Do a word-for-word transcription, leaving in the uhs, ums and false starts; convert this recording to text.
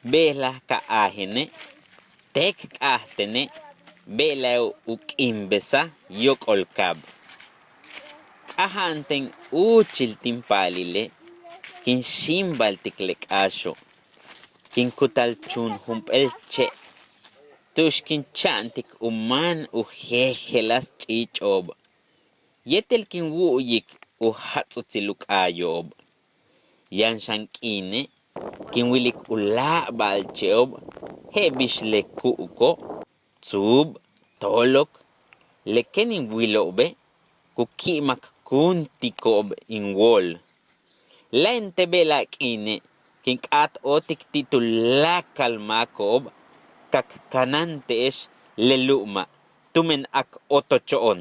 Bejlaj ka aajene', téek k'áatene', bejla'e' u k'iimbesaj yóok'ol kaab. K'aja'an teen úuchil tin paalile', kin xíimbaltik le k'áaxo', kin kutal chuun jump'éel che' tu'ux kin cha'antik u máan u jejeláas ch'iich'o'ob yéetel kin wu'uyik u jats'utsil u k'aayo'ob. Yaan xan k'iine' kin wilik u láak ba'alche'ob je'el bix le ku'uko', tsuub, toolok. Le kéen in wilo'obe' ku ki'imakkuntiko'ob in wóol. Láayente' bejla'e' k'iine' kin k'áat óotik ti' tuláakal máako'ob, k kanante'ex le lu'uma' tumen k otocho'on.